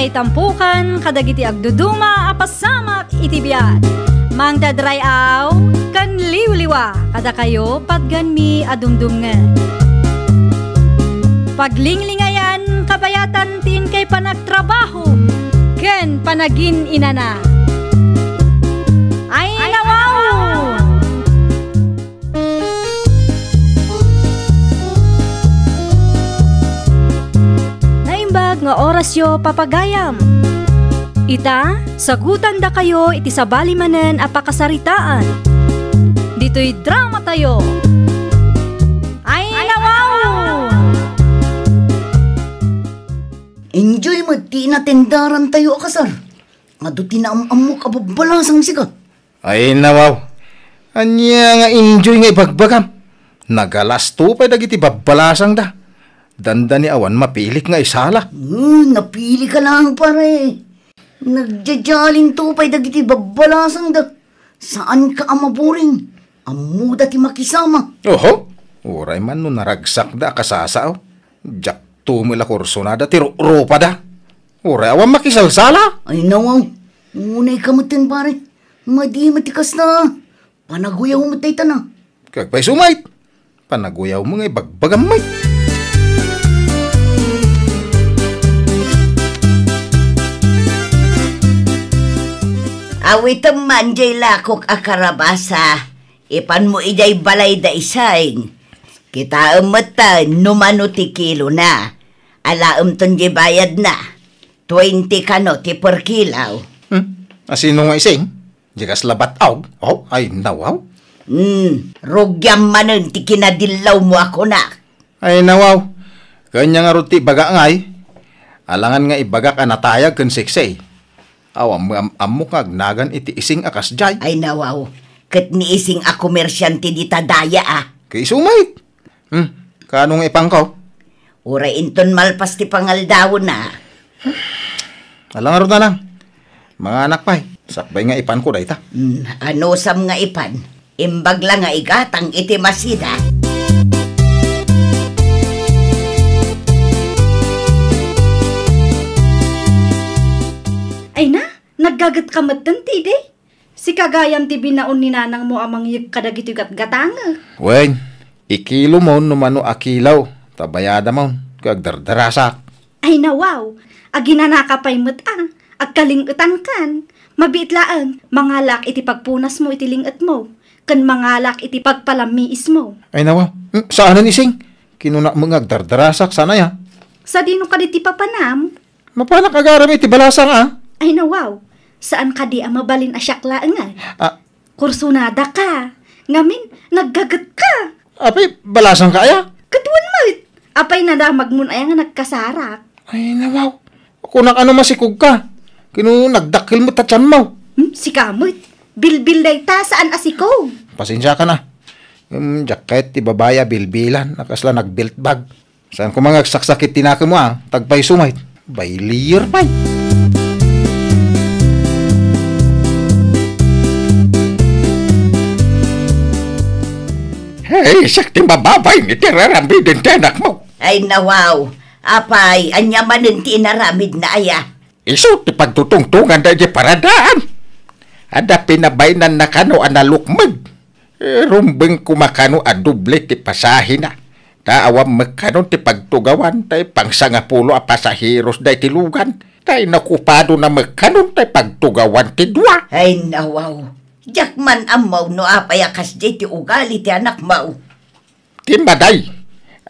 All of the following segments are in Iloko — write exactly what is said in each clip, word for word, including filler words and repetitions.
Itampukan kadagiti agduduma a pasamak iti biag. Mangted ray-aw ken liwliwa kadakayo patganmi a dumdumngeg. Paglinglingayan kabayatan ti inkay panagtrabaho ken panagin-inana. Ay, nawaw! Naimbag nga orasyo, papagayam. Ita, sagutandakayo iti sabali manen a pakasaritaan. Ditoy dramatayo. Ay, nawaw! Enjoy met ti inatendarantayo a kasar. Adu ti naam-ammok a babbalasang sika. Ay, nawaw. Ania nga enjoy nga ibagbagam? Nagalasto pay dagiti babbalasangda. Dandani awan mapilik nga isala. Hmm, napilika laeng, pare. Nagjajalinto pay dagiti babbalasangda. Saanka a maboring. Ammoda ti makisama. Oho. Uray man no naragsakda a kasasao. Diakto met la kursunada ti ru-, rupada. Uray awan makisalsala. Ay, nawaw. Unay ka metten, pare. Madi met ti kasta. Panaguyaw met dayta na. Kag pay sumait. Panaguyawmo nga ibagbagam met. Awitem man jay lakok a karabasa. Ipanmo idiay balay da Ising. Kitaem metten no mano ti kilona. Alaemton jay bayadna. Twenty kano ti per kilo. Hmm? Asino nga Ising? Di kasla bat-aw? Oh, ay, nawaw. Hmm, rugiam manen ti kinadillawmo a kunak. Ay, nawaw. Kanya ngarud ti ibaga ngay. Alangan nga ibagak a natayag ken seksey. Awan met am-, ammok nga agnagan iti Ising a kasdiay. Ay, nawaw. Ket ni Ising a komersiante dita daya, a. Kay isu met. Hmm, kaano nga ipanko? Uray inton malpas ti pangaldawna. Ala ngarud, nanang. Manganak pay. Sakbay nga ipanko dayta. Hmm, anusam nga ipan? Imbag la nga igatang iti masida. Ay na, naggaget ka metten, Tidi? Sika gayam ti binaon ni nanangmo a mangyeg kadagitoy gatgatangek. Wen, ikilomon no mano a kilo, ta bayadamon, ket agdardarasak. Ay, nawaw, aginanaka pay met a, agkaling-etankan. Mabiit laeng, mangalak iti pagpunasmo iti ling-etmo, ken mangalak iti pagpalammiismo. Ay, nawaw, hmm, saanen, Ising. Kinunak met nga agdardarasak, saan aya? Sadino kadi ti papanam? Mapanak agaram iti balasang a? Ay, nawaw. Saan kadi a mabalin a siak laeng a? Ah. Kursunada ka. Ngamin, naggaget ka. Apay, balasang ka aya? Ket wen met. Apay, nadamagmon aya nga nagkasarak? Ay, nawaw. Kunak ano masikog ka. Kino nagdakkel met ta tianmo. Hmm, sika met. Bilbil dayta, saan a sikog. Pasensiakan a. Hmm, diak ket ti babai a bilbilan, a kasla nagbiltbag. Saan koma nga agsaksakit ti nakemmo a, tagpayso met. Baylier pay. Hey, siak ti mababain iti raramiden ti anakmo. Ay, nawaw. Apay, ania manen ti inaramidna aya? Isu ti pagtutungtonganda iti paradaan. Adda pinabainanna kano a nalukmeg. Eh, rumbeng koma kano a doble ti pasahena. Ta awan met kano ti pagtugawan, tay pangsangapulo a pasaheros daytoy lugan. Tay nakupadona met kano tay pagtugawan ti dua. Ay, nawaw. Diak man ammo no apay a kasdiay ti ugali ti anakmo. Ti maday,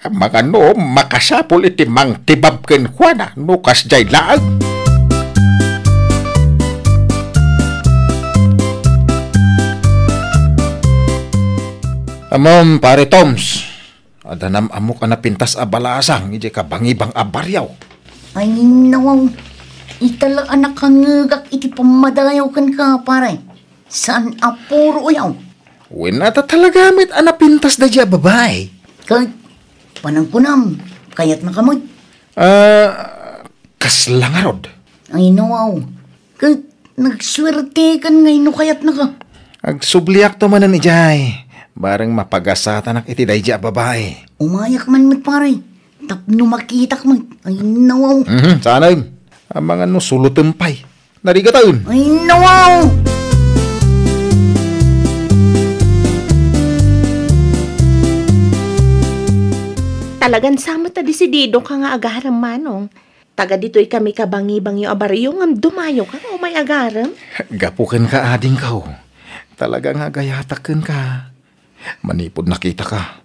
mangano makasapul iti mangtibab kenkuana no kasdiay laeng. Ammom, Pare Toms, adda nam-ammok a napintas a balasang idiay kabangibang a barrio. Ay, nawaw. Ita la a nakangngegak iti pammadayaw kenka, pare. Saan a puro uyaw? Wen, ata talaga met a napintas daydiay a babai. Ket, panangkunam, kayatnaka met? Ah, kasla ngarud? Ay, nawaw. Ket, nagsuertekan nga inno kayatnaka. Agsubliakto manen idiay. Bareng mapagasatanak iti daydiay a babai. Umayak man met, pare. Tapno makitak met. Ay, nawaw. Mhm, saanen. Amangan no sulutem pay. Narigataen. Ay, nawaw! Talagan sa met a desidido ka nga agarem, Manong. Taga ditoy kami kabangi-bangio a barrio ngem dumayo ka nga umay agarem? Gapu kenka, adingko. Talaga nga agayatak kenka. Manipud nakitaka.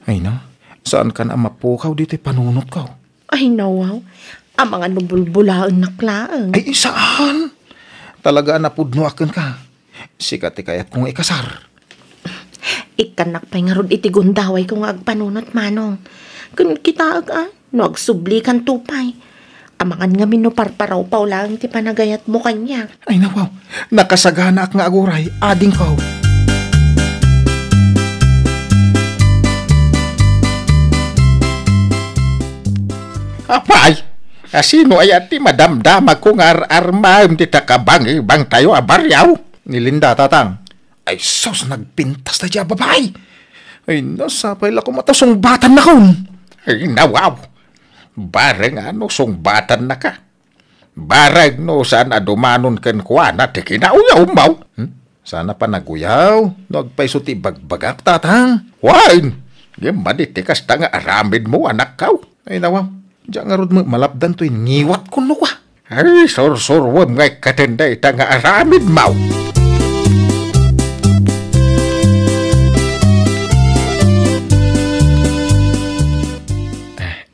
Ay na, saankan a mapukaw ditoy panunotko. Ay, nawaw. Amangan no bulbulaennak laeng. Ay, saan? Talaga a napudnoak kenka. Sika ti kayatko nga ikasar. Ikkannak pay ngarud iti gundawayko nga agpanunot, Manong. Ken kitaek a, no agsublikanto pay. Amangan ngamin no parparawpaw laeng ti panagayatmo kaniak. Ay, nawaw. Nakasaganaak nga aguray, adingko. Apay, asino aya ti madamdamagko nga ar-armaem dita kabangibangtayo a barrio? Ni Linda, tatang. Ay sus, nagpintas daydiay a babai. Ay, nasapay la koma ta sungbatannakon. Ay, nawaw. Bareng a no sungbatannaka. Bareng no saan a dumanon kenkuana ti kinauyawmo. Hmm? Saan a panaguyaw no agpayso ti ibagbagak, tatang. Wen, ngem madi ti kasta nga aramidmo, anakko. Ay, nawaw. Diak ngarud met malapdan toy ngiwatkon no kua. Ay, sursuruem nga ikkaten dayta nga aramidmo.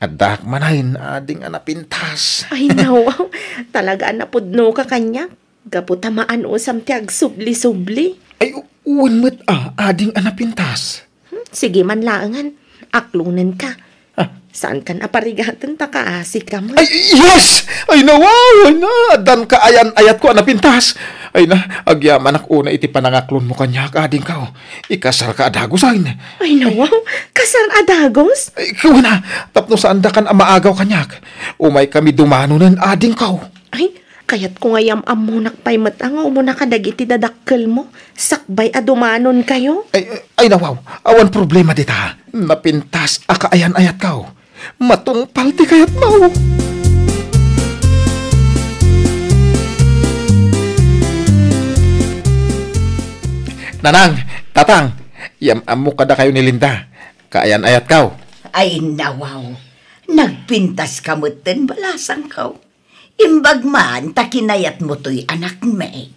Addaak manen, ading a napintas. Ay, nawaw. Talaga a napudnoka kaniak. Gapu ta maanusam ti agsubli-subli. Ay, u-, wen met a, ading a napintas. Hmm, sige man laengen. Aklonenka. Ah. Saankan a parigaten ta kaasika met. Ay, yes! Ay, nawaw! Ay na, addan kaayan-ayatko a napintas. Ay na, agyamanak unay iti panangaklonmo kaniak, adingko. Ikasarka a dagusen. Ay, nawaw! Kasar a dagus? Ay, kuana, tapno saandakan a maagaw kaniak. Umaykami dumanonen, adingko. Ay, kayatko nga yam-ammonak pay met a nga umuna kadagiti dadakkelmo, sakbay a dumanonkayo. Ay, ay, nawaw, awan problema dita. Napintas a kaayan-ayatko. Matungpal ti kayatmo. Nanang, tatang, yam-ammo kadakayo ni Linda. Kaayan-ayatko. Ay, nawaw. Nagpintaska metten, balasangko. Imbag man ta kinayatmo toy anakmi.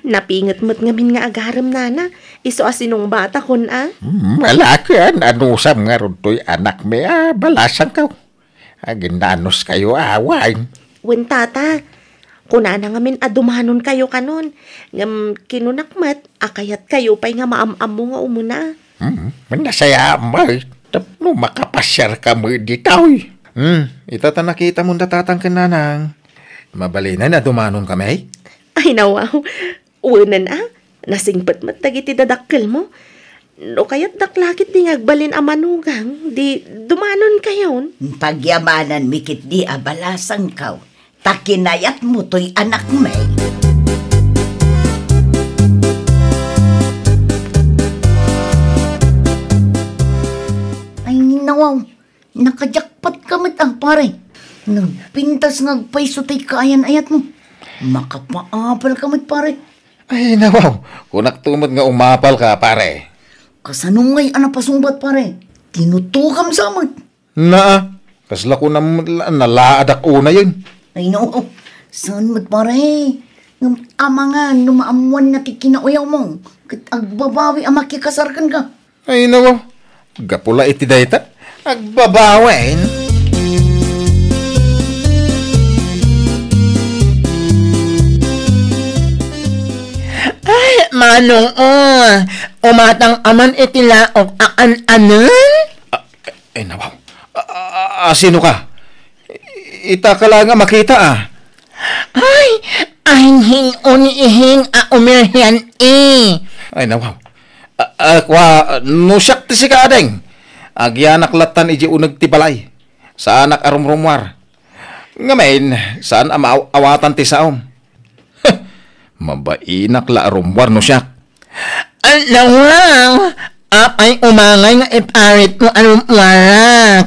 Napinget met ngamin nga agarem, nana. Isu a sinungbatakon a. Hmm, ala ken, anusam ngarud toy anakmi a balasangko. Aginnanuskayo awan. Wen, tata. Kunana ngamin a dumanonkayo kanon. Ngem kinunak met a kayatkayo pay nga maam-ammo nga umuna. Hmm, nasayaat met tapno makapasiarkami ditoy. Hmm, ita ta nakitamon da tatang ken nanang. Mabalinen a dumanonkami? Ay, nawaw. Wenen a, nasingpet met dagiti dadakkelmo. No kayatdak la ketdi nga agbalin a manugang, di dumanonkayon. Pagyamananmi ketdi a balasangko. Ta kinayatmo toy anakmi. Ay, nawaw. Nakajakpat ka met, ah, pare. Nagpintas nga agpayso tay kaayan-ayatmo. Makapaapal ka met, pare. Ay, nawaw. Kunakto met nga umapal ka, pare. Kasano ngay a napasungbat, pare? Tinutokam sa met. Naa, kasla kunam la, nalaadak unayen. Ay, no. Saan met, pare? Ngem amangan no maammoanna ti kinauyawmo, ket agbabawi a makikasar kenka. Ay, nawaw. Gapu la iti dayta, agbabawi. Ay, Manong, o, umatang a man iti laok a kan-anen? Ah, Ay, nawaw. A, a, a, sino ka? Ita ka la nga makita, ah. Ay, ay, hin-o ni ihing a umirhian, eh. Ay, nawaw. A, a, kua, no siak ti sika, ading. Agyanak lattan iji uneg ti balay. Saanak a rumrumuar. Ngamin, saan a maaw-awatan ti saom. Mabainak la a rummuar no siak. Ay, nawaw! Apay umangay nga iparitmo a rummuarak?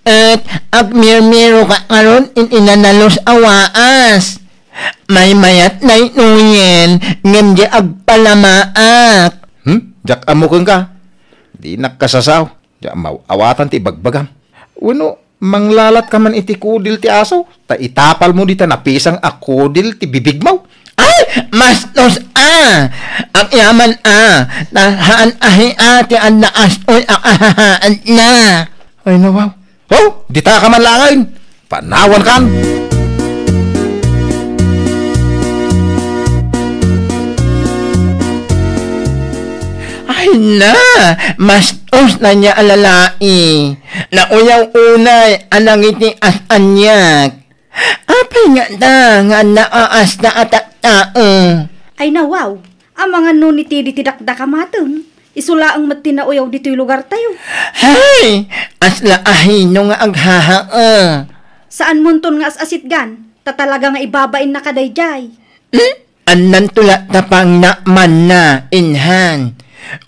Et, Agmirmiroka ngarud iti nanalos a waas. Maymayat daytoyen, ngem di agpalamaak. Hmm? Diak ammo kenka. Dinak kasasaw. Diak maawatan ti ibagbagam. Wenno, manglalatka man iti kudil ti aso, ta itapalmo dita napisang a kudil ti bibigmo. Ay, mastos a! Agyaman a! Ta haan a hia ti adda astoy a kahahaanna. Ay, nawaw. Oh, dita ka man laengen. Panawan kan. Ay na, mastos na niya a lalaki. Nauyaw unay a nangiti as aniak. Apay nga da nga naasta a tattao? Ay nawaw, amangan no ni Teddy ti dakdakamaten. Isu laeng met ti nauyaw ditoy lugartayo. Hay! Asla ahino nga aghahaa. Saan monton nga as-asitgan, ta talaga nga ibabain na kadaydiay. Hmm? Annanto latta pangnamanna, inhan.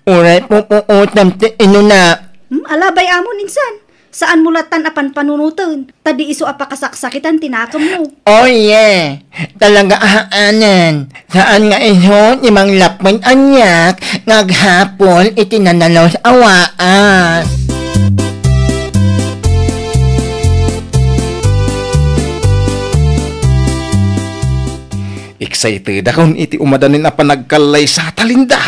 Uray pupuotam ti inuna. Hmm, alabay amon, insan. Saan mo lattan a panpanunoten, ta di isu a pakasaksakitan ti nakemmo. Oh, yeah. Talaga ahaanen. Saan nga isu ti manglapped aniak nga aghapol iti nanalos a waas. Excited akon iti umadanin a panagkallaysata, Linda.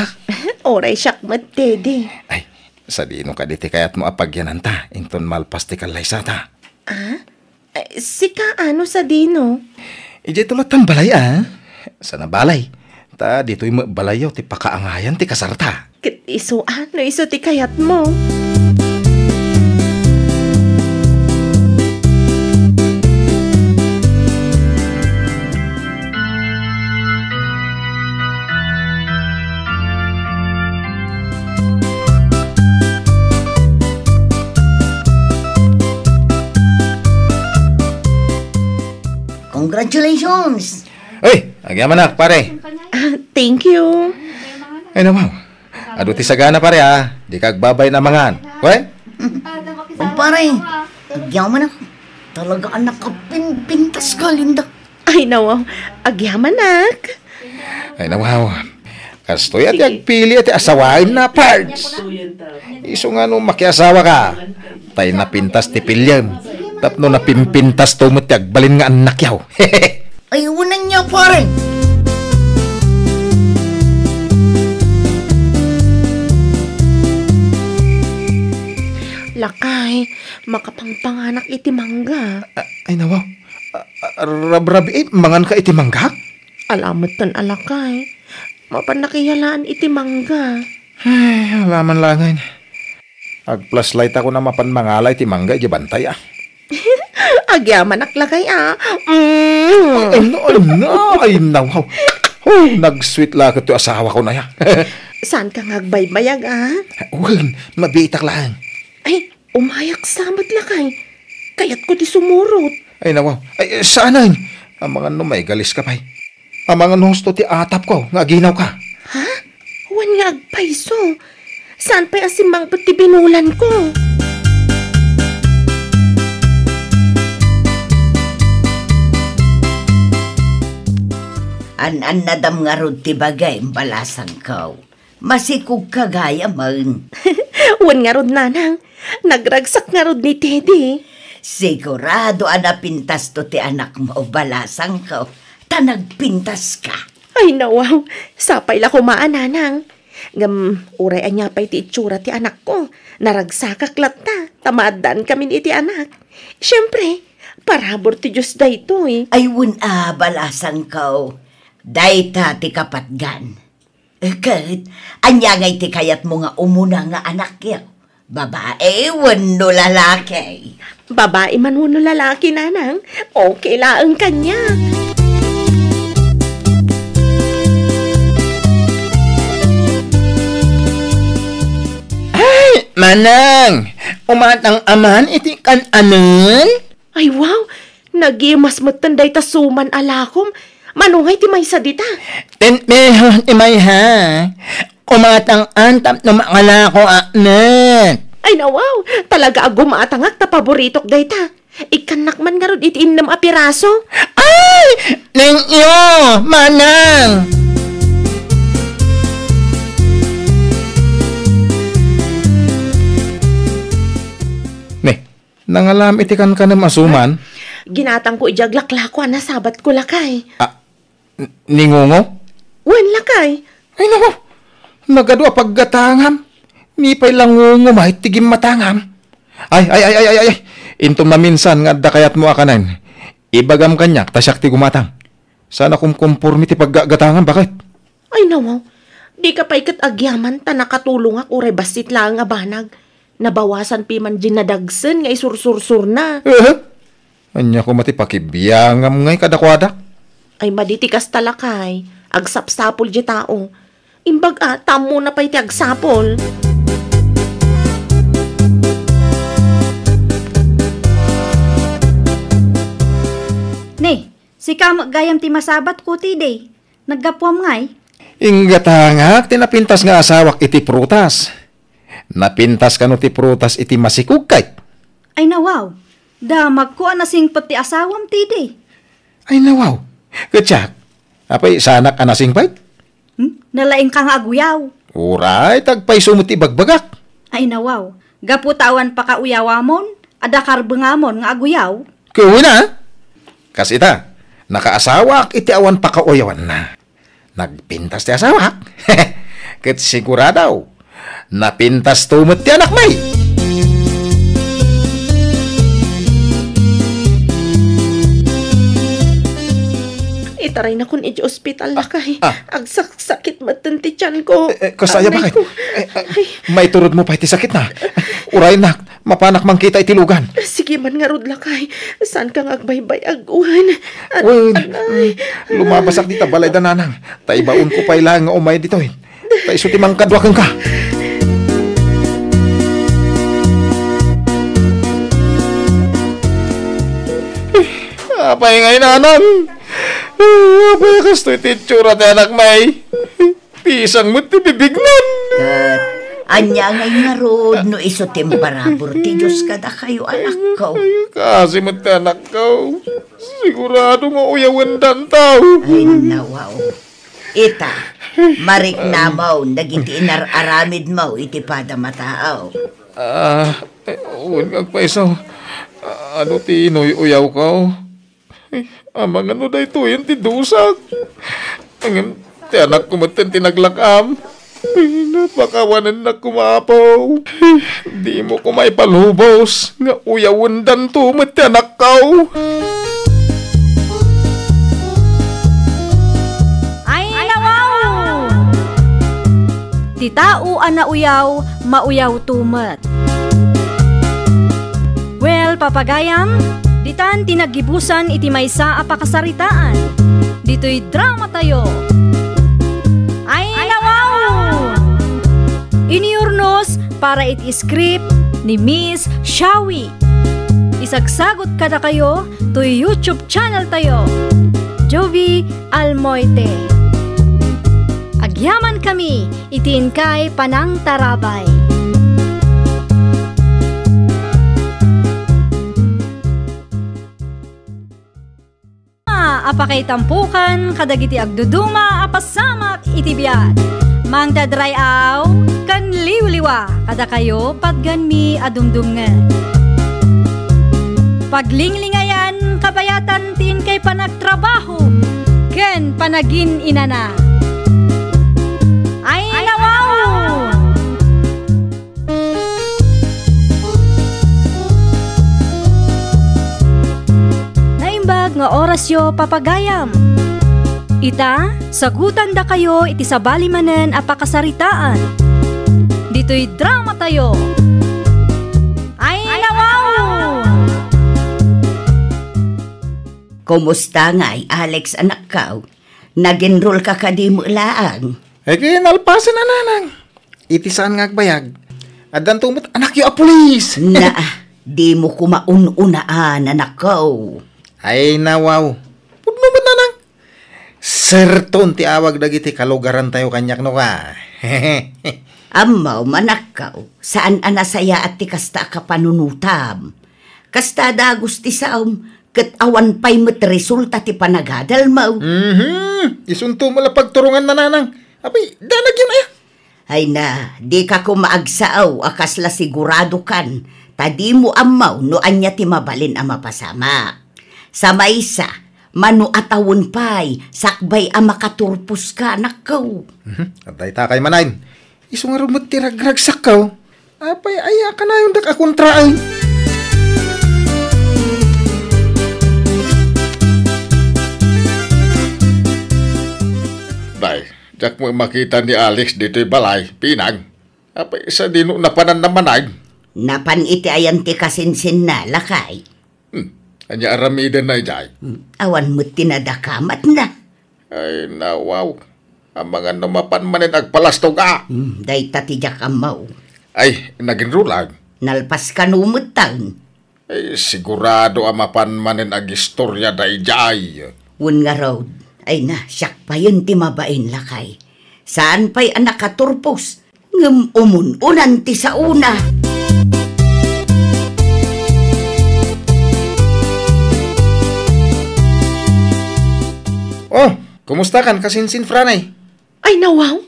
Uray siak met, Teddy. Ay, sadino kadi ti kayatmo a pagyananta inton malpas ti kallaysata? Ah? Eh, sika ano sadino? Idiay to lattan balay, ah. Sana balay. Ta ditoy met balayyo ti pakaangayan ti kasarta. Ket isu, ah, no isu ti kayatmo. Congratulations! Uy, agyamanak, pare. Ah, thank you. Ay, naman. Adu ti sagana, pare, ah. Di ka agbabain a mangan. Wen? Kumpare, agyamanak. Talaga a nakapimpintas ka, Linda. Ay, nawaw. Agyamanak. Ay, nawaw. Kastoy a ti agpili a ti asawaenna, pards. Isu nga no makiasawa ka, tay napintas ti piliem. Tapno napimpintas to met ti agbalin nga annakyaw. Ay, unan niya, pare. Lakay, makapangpanganak iti mangga. A-, ay, nawaw. A-, a-, rabrabii, mangan ka iti mangga? Alametten a lakay. Mapan nakiyalaan iti mangga. Ay, alaman langen. Agplaslayta ko na mapan mangala iti mangga iti bantay, ah. Agyamanak lakay, ah. Mm. Ay, no, ay, no, ay, nawaw. Oh, nag-sweet la ket ti asawa ko na ya. Saan ka nga agbaybayag, ah? Wen, mabiitak laeng. Ay, umayak sa met lakay. Kayat ko ti sumurot. Ay, nawaw. Ay, saanen? Amangan no maigalis ka pay. Amangan no husto ti atap ko nga aginaw ka. Ha? Wen nga agpayso. Saan pay a simmangpet ti binulan ko? An-annadam ngarud ti bagim, balasangko. Masikog ka gayamen. Wen ngarud, nanang. Nagragsak ngarud ni Teddy. Sigurado a napintasto ti anakmo, balasangko. Ta nagpintas ka. Ay, nawaw. Sapay la koma a, nanang. Ngem, uray ania pay ti itsura ti anakko, naragsakak latta, ta maaddaankamin iti anak. Siempre, parabur ti Dios daytoy. Ay, wen a, balasangko. Dayta ti kapatgan. Ket, ania ngay ti kayatmo nga umuna nga anakyo? Babai wenno lalaki? Babai man wenno lalaki, nanang. Okay laeng kaniak. Ay, manang! Umatang a man iti kan-anen? Ay, wow! Nagimas metten dayta suman a lakom. Mano ngay ti maysa dita? Ti mehos ti maysa. Umatang-an tapno makalako a met. Ay, nawaw! Talaga a gumatangak ta paboritok dayta. Ikkannak man ngarud iti innem a piraso. Ay! Neng iyo, manang! Ne, nangalam iti kankanem a suman? Ginatangko idiay aglaklako a nasabatko, lakay. Ah, N-, ni Ngungo? Wen, lakay. Ay, naku. Nagadu a paggatangam. Ni pay la Ngungo met ti gimmatangam. Ay, ay, ay, ay, ay, ay. Inton maminsan nga adda kayatmo a kanen, ibagam kaniak ta siak ti gumatang. Saan a kumkumpormi ti paggatangam, baket? Ay, nawaw. Dika pay ket agyaman ta nakatulongak uray bassit laeng a banag. Nabawasan piman diay nadagsen nga isursursurna. Eh? Ania koma ti pakibiangam ngay kadakuada? Ay, madi ti kasta, lakay. Agsapsapul diay tao. Imbag a, ta ammona pay ti agsapul. Ne, sika met gayam ti masabatko, Tidi. Naggapuam ngay? Inggatangak ti napintas nga asawak iti prutas. Napintas kano ti prutas iti masikog, kayt? Ay, nawaw. Damagko a nasingpet ti asawam, Tidi. Ay, nawaw. Ket siak, apay, saanak a nasingpet? Hmm? Nalaingka nga aguyaw. Uray, ta agpayso met ti ibagbagak. Ay, nawaw. Gapu ta awan pakauyawamon, adda karbengamon nga aguyaw. Ket wen a? Kas ita, nakaasawak iti awan pakauyawanna. Nagpintas ti asawak. Ket sigurado, napintasto met ti anakmi. Itaraynakon iti ospital, lakay. Ah. Agsaksakit metten ti tianko. Eh, eh, kasta aya, baket? Ay. Maiturodmo pay ti sakitna. Uray, nak, mapanak mangkita iti lugan. Sige man ngarud, lakay. Saanka nga agbaybay-ag, wen? Wen, lumabasak dita balay da nanang. Ta ibaonko pay laeng nga umay ditoy. Ta isu ti mangkadua kenka. Apay ngay, nanang? Apay a kastoy ti itsura ti anakmi? Pisang met ti bibignan. Ket ania ngay ngarud no isu ti imparabur ti Dios kadakayo, anakko? Ay, kasi met ti anakko. Sigurado nga uyawendanto. Ay, nawaw. Ita, mariknamon dagiti inar-aramidmo iti padam a tao. Ah, eh, wen nga agpayso. Adu ti inuy-uyawko? Ay, amangan no daytoyen ti dusak. Ngem ti anakko metten ti naglak-am. Ay, napakawanennak koma, Apo. Dimo koma ipalubos nga uyawendanto met ti anakko. Ay, nawaw! Ti tao a nauyaw, mauyawto met. Well, papagayam, ditan ti naggibusan iti maysa a pakasaritaan. Ditoy dramatayo. Ay, nawaw! Inurnos para iti script ni Miss Shawi. Isagsagut kadakayo toy YouTube channel tayo, Jovi Almoite. Agyamankami iti inkay panangtarabay. A pakaitampukan kadagiti agduduma a pasamak iti biag. Mangted ray-aw ken liwliwa kadakayo patgenmi a dumdumngeg. Paglinglingayan kabayatan ti inkay panagtrabaho ken panagin-inana. Ay, nawaw! Naimbag nga orasyo, papagayam. Ita, sagutandakayo iti sabali manen a pakasaritaan. Ditoy dramatayo. Ay, nawaw! Kumusta ngay, Alex, anakko? Nag-enroll ka kadi met laeng? Ket nalpasen a, nanang. Iti saan nga agbayag, addanto met anakyo a pulis. Na, dimo koma un-unaan, anakko. Ay, nawaw. Pudno met, nanang. Serton ti awag dagiti kalugarantayo kaniak, no ka. Ammom, anakko, saan a nasayaat ti kasta a kapanunotam. Kasta dagus ti saom, ket awan pay met resulta ti panagadalmo. Mhm. Isunto mo la pagturongan, nanang. Apay, danag yan, aya? Ay na, dika koma agsao a kasla siguradokan, ta dimo ammo no ania ti mabalin a mapasamak. Sa maysa, mano a tawen pay, sakbay a makaturposka, anakko. Mhm. Dayta kay manen. Isu ngarud met ti ragragsakko. Apay aya kanayondak a kontraen? Bay, diak met makita ni Alex ditoy balay, Pinang. Apay sadino napananna manen? Napan iti ayan ti kasinsinna, lakay. Hmm. Ania aramidenna idiay? Hmm. Awan met ti nadakamatna. Ay, nawaw. Amangan no mapan manen agpalastog a. Hmm, dayta ti diak ammo. Ay, naginrulag. Nalpas kano metten. Ay, sigurado a mapan manen agistorya daydiay. Wen ngarud, ay na, siak payen ti mabain, lakay. Saan pay a nakaturpos, ngem umun-unan ti saona. Oh, kumusta kan kasinsin, Franny? Ay, nawaw.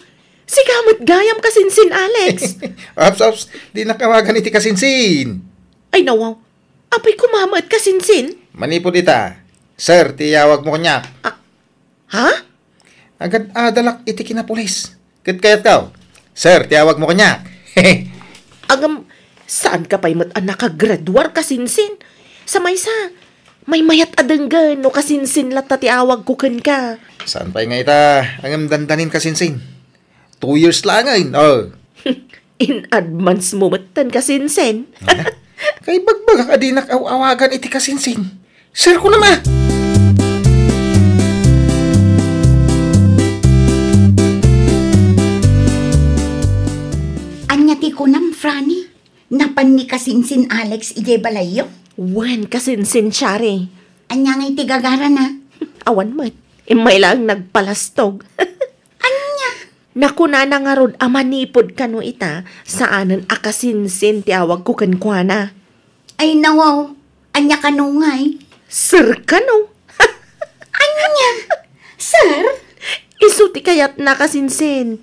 Sika met gayam kasinsin, Alex. Ops, ops. Dinak awagan iti kasinsin. Ay, nawaw. Apay koma met kasinsin? Manipud ita, sir, ti iyawagmo kaniak. Ah, ha? Agad-adalak iti kinapulis. Ket kayatko, sir, ti iyawagmo kaniak. Ngem, saanka pay met a nakagraduar kasinsin? Sa maysa, maymayat a denggen no kasinsin latta ti awagko kenka. Saan pay nga ita, ngem dandanin kasinsin. Two years laengen, oh. In advance mo metten kasinsin. Ah, kay bagbagak a dinak aw-awagan iti kasinsin. Sir ko naman. Ania ti kunam, Franny? Napan ni kasinsin Alex idiay balayyo? Wen, kasinsin Shari. Ania ngay ti gagarana? Awan met. Immay laeng nagpalastog. Ania? Nakunana ngarud a manipud kano ita, saanen a kasinsin ti awagko kenkuana. Ay, nawaw. Ania kano ngay? Sir kano. Ania? Sir? Isu ti kayatna kasinsin.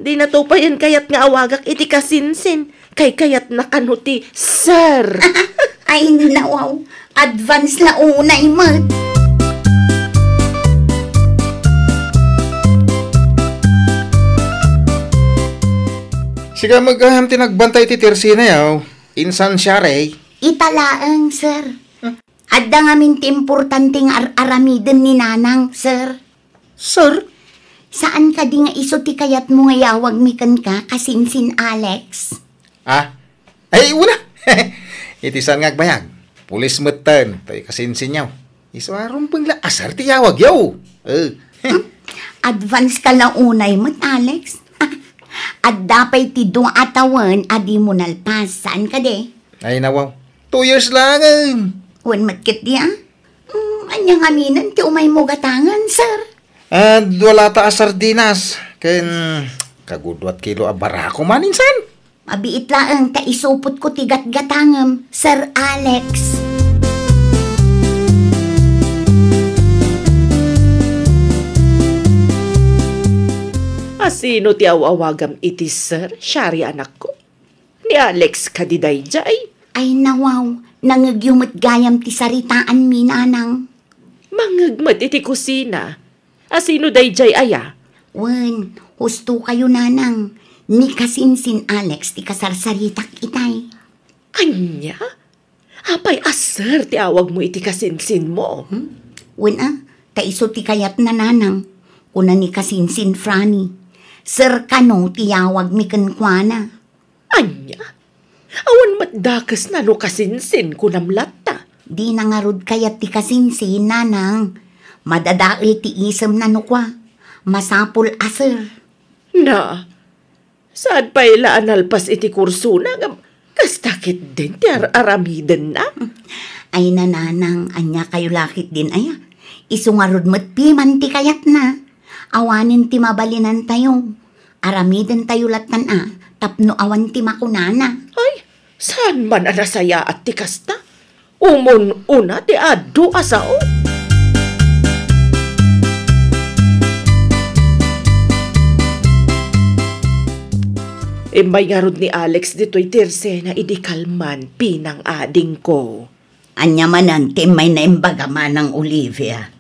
Dina to payen kayat nga awagak iti kasinsin. Kay kayatna kano ti sir. Ay, nawaw. Advance la unay met. Sika met gayam ti nagbantay iti tersina, yaw. Insan Shari? Ita laeng, sir. Hmm? Adda ngamin ti importante nga ar-aramiden ni Nanang, sir. Sir? Saan kadi nga isu ti kayatmo nga iyawagmi kenka, kasinsin Alex? Ah? Ay, una! Iti saan nga agbayag? Pulis metten, toy kasinsinyo. Isu a rumbeng la a sir ti iyawagyo. Eh. Hmm? Advance ka la unay met, Alex. Adda pay ti dua a tawen a dimo nalpas, saan kadi? Ay, nawaw. Two years laengen. Wen met ketdi, ah? Hmm, ania ngaminen ti umaymo gatangen, sir? Ah, dua lata a sardinas, ken kagudua ti kilo a barako man insan. Mabiit laeng ta isupotko ti gatgatangem, Sir Alex. A sino ti aw-awagam iti sir, Shari anakko? Ni Alex kadi daydiay? Ay, nawaw, nangngegyo met gayam ti saritaanmi, Nanang. Mangngeg met iti kusina. A sino daydiay aya? Wen, husto kayo, Nanang. Ni kasinsin Alex ti kasarsaritak itay. Ania? Apay a sir ti awagmo iti kasinsinmo? Hmm? Wen a, ta isu ti kayatna, Nanang. Kuna ni kasinsin Franny, sir kano ti yawagmi kenkuana. Ania? Awan met dakesna no kasinsin kunam latta. Dina ngarud kayat ti kasinsin, Nanang. Madadael ti isemna no kua, masapul a sir. Na, saan pay la a nalpas iti kursona ngem kasta ketdin ti ar-aramidenna? Ay, Nanang, ania kayo la ketdin aya? Isu ngarud met piman ti kayatna. Awanen ti mabalinantayo. Aramidentayo lattan a tapno awan ti makunana. Ay, saan man a nasayaat ti kasta? Umun-una ti adu a sao. Immay ngarud ni Alex ditoy ti ersena idi kalman, pinang-adingko. Ania manen ti immay naimbaga, Manang Olivia?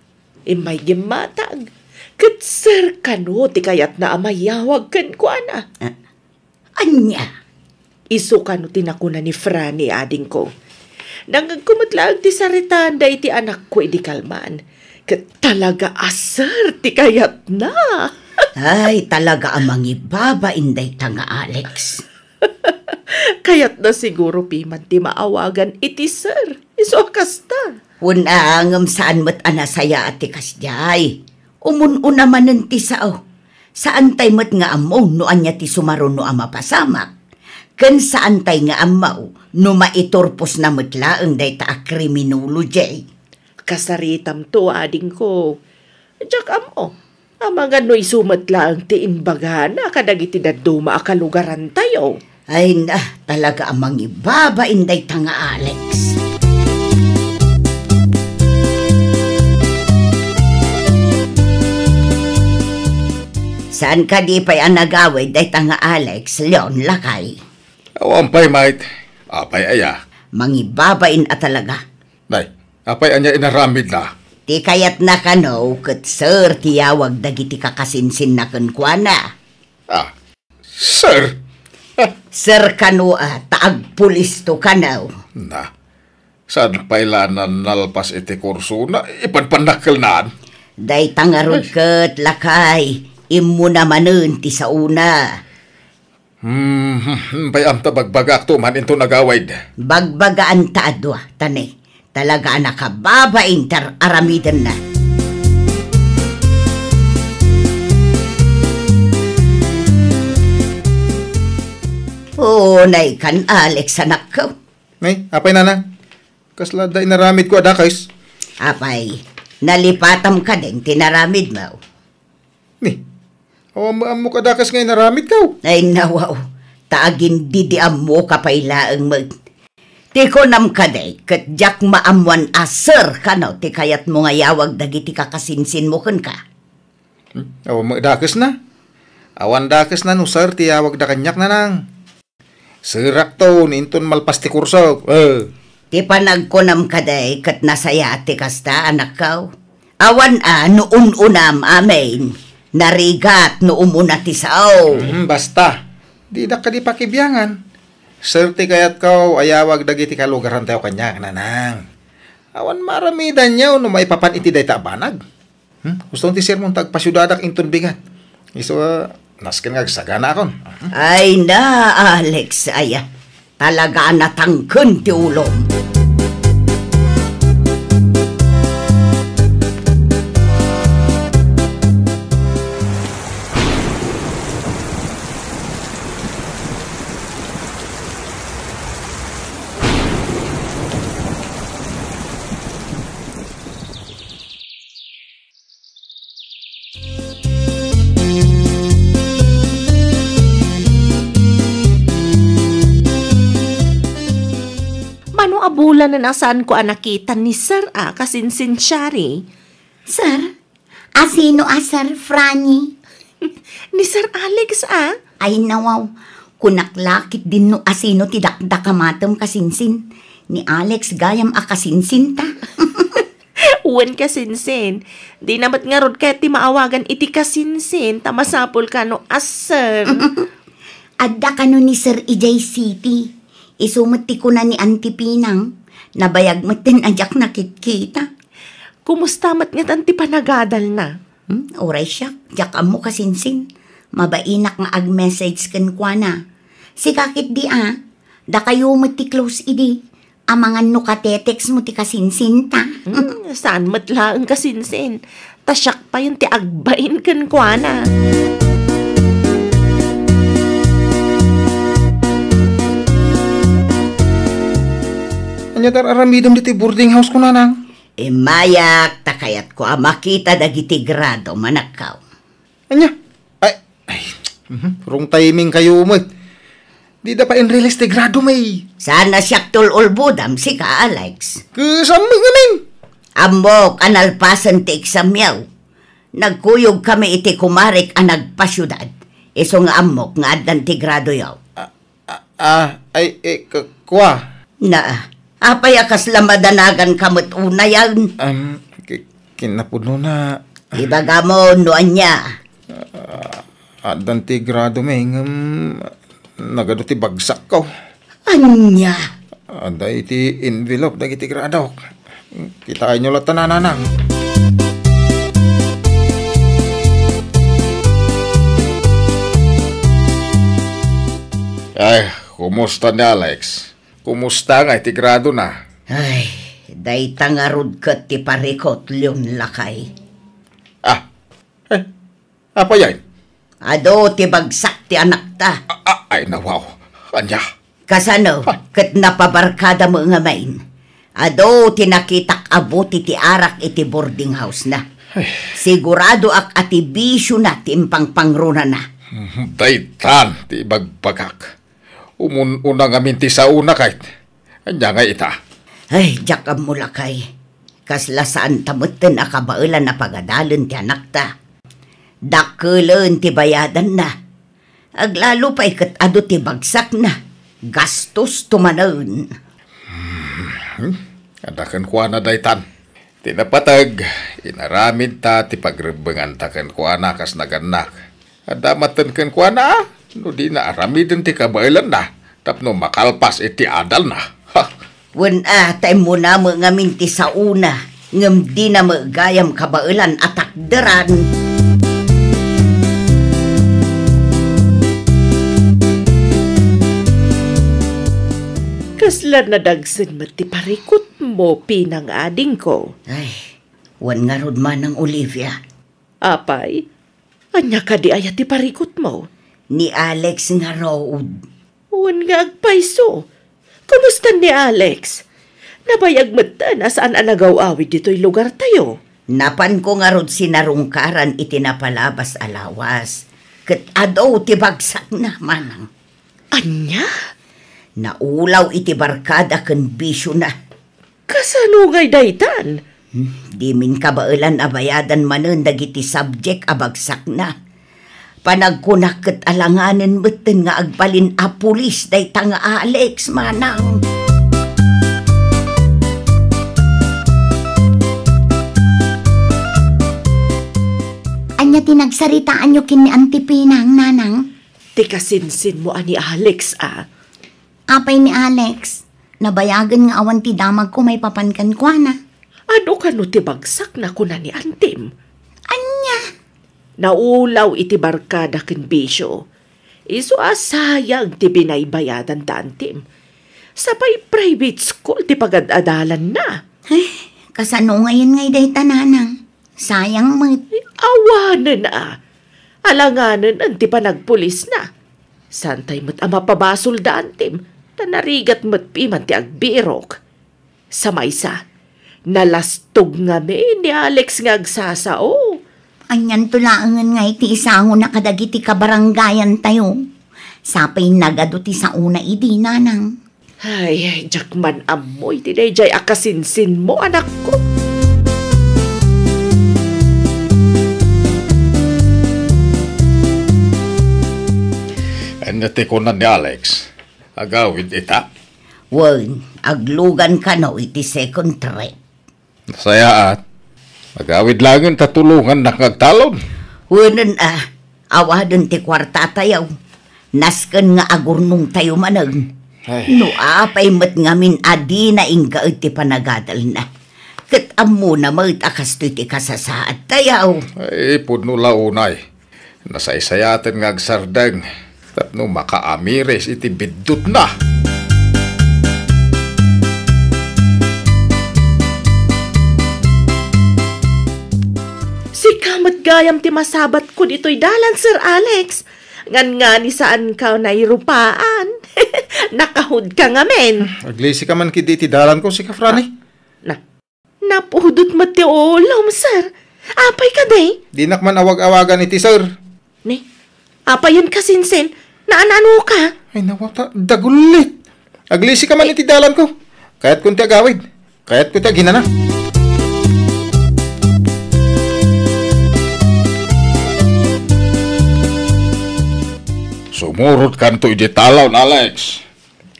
Immay gimmatag, ket sir kano ti kayatna a mayawag kenkuana. Ah, ania? Isu kano ti nakuna ni Franny, adingko. Nangngegko met laeng ti saritaan daydi anakko idi kalman. Ket talaga a sir ti kayatna. Ay, talaga a mangibabain dayta nga Alex. Kayatna siguro piman ti maawagan iti sir. Isu a kasta. Wen a, ngem saan met a nasayaat ti kasdiay. Umun-una manen ti sao. Saantay met nga ammo no ania ti sumaruno a mapasamak. Ken saantay nga ammo no maiturposna met laeng dayta a criminology. Kasaritamto, adingko. Diak ammo. Amangan no isu met laeng ti imbagana kadagiti dadduma a kalugarantayo. Ay na, talaga a mangibabain dayta nga Alex. Saan kadi pay a nagawid dayta nga Alex, Leon, lakay? Awan pay, mait. Apay aya? Mangibabain a talaga. Nay, apay ania inaramidna? Ti kayatna kano ket sir ti yawag dagiti kakasinsinna kenkuana. Ah, sir? Sir kano a, ta agpulisto kano. Na, saan pay la nalpas iti kursona? Ipanpannakkelnaan. Dayta ngarud ket, lakay, immuna manen ti saona. Hmm, hmm, hmm, pay-am ta bagbagaakto man inton agawid. Bagbagaanta a dua, ta ne, talaga a nakababain ti ar-aramidenna. Unay kan, Alex, anakko. Nay, apay, nanang? Kasla adda inaramidko a dakes? Apay, nalipatam kadin ti inaramidmo? Ni, awan met ammok a dakes nga inaramidko. Ay, nawaw. Ta agindidiammoka pay laeng met. Ti kunam kadi, ket diak maammoan a sir kano ti kayatmo nga yawag dagiti kakasinsinmo kenka. Hmm? Awan met dakesna. Awan dakesna no sir ti yawagda kaniak, nanang. Sirakto, no inton malpas ti kursok. Eh. Ti panagkunam kadi ket nasayaat ti kasta, anakko. Awan a no un-unam amin. Narigat no umuna ti sao. Hmm, basta. Didak kadi pakibiangan. Sir ti kayatko a yawag dagiti kalugarantayo kaniak, nanang. Awan maaramidanyo no maipapan iti dayta a banag. Hmm? Gusto ti sermon ta agpasiudadak inton bigat. Isu a, nasken nga agsaganaakon. Ay na, Alex, aya. Talaga a natangken ti ulom. Mano a bulanen a saanko a nakita ni Sir a kasinsinsiari. Sir? Asino a Sir Franny? Ni Sir Alex a? Ay, nawaw. Kunak la ketdin no asino ti dakdakamatem kasinsin. Ni Alex gayam a kasinsinta. Wen kasinsin. Dina met ngarud kayat ti maawagan iti kasinsin ta masapul kano a sir. Adda kano ni Sir idiay city. Isu met ti kuna ni Auntie Pinang. Nabayag met ti diak nakitkita. Kumusta met ngatan ti panagadalna? Hmm, uray siak, diak ammo kasinsin. Mabainak nga ag-message kenkuana. Sika ketdi a, dakayo met ti close idi. Amangan no katetext mo ti kasinsinta. Hmm, saan met laeng kasinsin. Ta siak payen ti agbain kenkuana. Ania ti ar-aramidem ditoy boarding house ko, nanang? Immayak, ta kayatko a makita dagiti grado, manakkaw. Ania? Ay, ay, mhm, wrong timing kayo met. Dida pay in-release ti grado mi. Saan a siak ti ul-ulbodam, sika, Alex. Kasano ngamin? Ammok a nalpasen ti examyo. Nagkuyogkami iti kumarek a nagpasiudad. Isu nga ammok nga addan ti gradoyo. Ah, ah, ah, ay, eh, k-, kua. Na, apay a kasla madanaganka met unayen? Am, ki-, kinapudnona. Ibagam no ania. Ah, addan ti grado mi, ngem nagadu ti bagsakko. Ania? Adda iti envelope dagiti gradok. Kitaenyo latta, nanang. Ay, kumusta ni Alex? Kumusta ngay ti gradona? Ay, dayta ngarud ket ti parikut, Leon, lakay. Ah, eh, apay ay? Adu ti bagsak ti anakta. A-, a-, ay, nawaw. Ania? Kasano? Ah. Ket napabarkada met ngamin. Adu ti nakitak a buti ti arak iti boarding house-na. Ay. Siguradoak a ti bisiona ti impangpangronana. Mhm, daytan ti ibagbagak. Umun-una ngamin ti saona, kayat. Ania ngay ita? Ay, diak ammo, lakay. Kasla saanta metten a kabaelan a pagadalen ti anakta. Dakkelen ti bayadanna. Aglalo pay ket adu ti bagsakna. Gastosto manen. Hmm. Adda kenkuana daytan. Ti napateg, inaramidta ti pagrebbenganta kenkuana kas nagannak. Adda maten kenkuana, no dina aramiden ti kabaelanna tapno makalpas iti adalna. Ha! Wen a, ta immuna met ngamin ti saona, ngem dina met gayam kabaelan a takderan. Kasla nadagsen met ti parikutmo, pinang-adingko. Ay, wen ngarud manang, Olivia. Apay, ania kadi aya ti parikutmo? Ni Alex ngarud. Wen nga agpayso. Kumusta ni Alex? Nabayag metten a saan a nagaw-awid ditoy lugartayo. Napanko ngarud sinarungkaran iti napalabas a lawas. Ket adu ti bagsakna, manang. Ania? Naulaw iti barkada ken bisiona. Kasano ngay daytan? Hmm, dimin kabaelan a bayadan manen dagiti subject a bagsakna. Panagkunak ket alanganen metten nga agbalin a pulis dayta nga Alex, manang. Ania ti nagsaritaanyo ken ni Auntie Pinang, nanang? Ti kasinsinmo a ni Alex a. Apay ni Alex? Nabayagen nga awan ti damagko maipapan kenkuana. Adu kano ti bagsakna, kuna ni Antim. Ania? Naulaw iti barkada ken bisio. Isu a sayang ti binaybayadan da Antim. Sapay private school ti pagad-adalanna. Ay, kasano ngayen ngay dayta, nanang? Sayang met. Awanen a. Alanganen ti panagpulisna. Saantay met a mapabasol da Antim, ta narigat met piman ti agbirok. Sa maysa, nalastog ngamin ni Alex nga agsasao. Anianto laengen nga iti isangona kadagiti kabarangayantayo? Sapay nagadu ti saona idi, nanang. Ay, diak man ammo iti daydiay a kasinsinmo, anakko. Ania ti kuna ni Alex? Agawid ita? Wen, aglugan kano iti second trip. Nasayaat. Agawid laengen ta tulongannak nga agtalon. Wenen a, awaden ti kuartatayo. Nasken nga agurnongtayo manen. Ay. No apay met ngamin a dina inggaed ti panagadalna. Ket ammona met a kastoy ti kasasaadtayo. Ay, pudno la unay. Nasaysayaten nga agsardeng tapno makaamiris iti biddutna. Sika met gayam ti masabatko ditoy dalan, Sir Alex. Ngan ngani saanka nairupaan. Nakahood ka ngamin. Aglisi ka man ketdi iti dalanko, sika, Franny. Na, Napudot met ti ulom, sir. Apay kadi? Dinak man awag-awagan iti sir. Ni, apayen kasinsin? Naan-ano ka? Ay, nawa ta, dagullit. Aglisi ka man iti dalan ko. Kayat ko ti agawid. Kayat ko ti aginana. Sumurot kanto iti talon, Alex.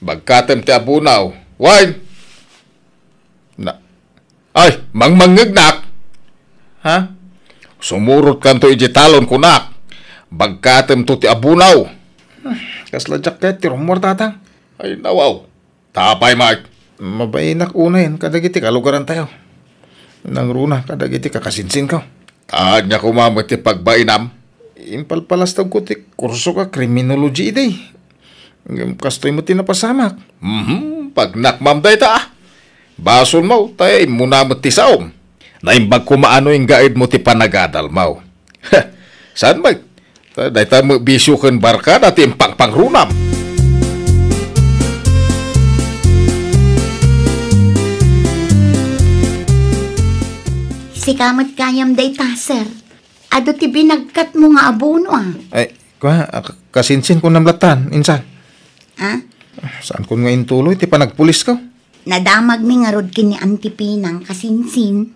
Bagkatem ti abunaw. Wine! Na, ay, mangmangngegnak! Ha? Sumurot kanto iti talon, kunak. Bagkatem to ti abunaw. Kasla diak ket ti rummuar, Tatang. Ay, nawaw. Tapay, Mike. Mabainak unayen kadagiti kalugaran tayo. Nangruna kadagiti kakasinsin ko. Ania koma met ti pagbainam? Impalpalastawko ti kurso ka criminology idi. Ngem kastoy met ti napasamak. Mhm, pagnakmam dayta, ah. Basolmo, ta immuna met ti saom. Naimbag koma no inggaedmo ti panagadalmo. Saan met? Ta dayta met bisio ken barkada ti impangpangrunam. Sika met gayam dayta, sir. Adu ti binagkatmo nga abono, ah. Ay, kua, ah, ka-, kasinsin ko namlatan, insan. Ah? Saan ko nga intuloy ti panagpulis ko? Nadamagmi ngarud ken ni Auntie Pinang, kasinsin.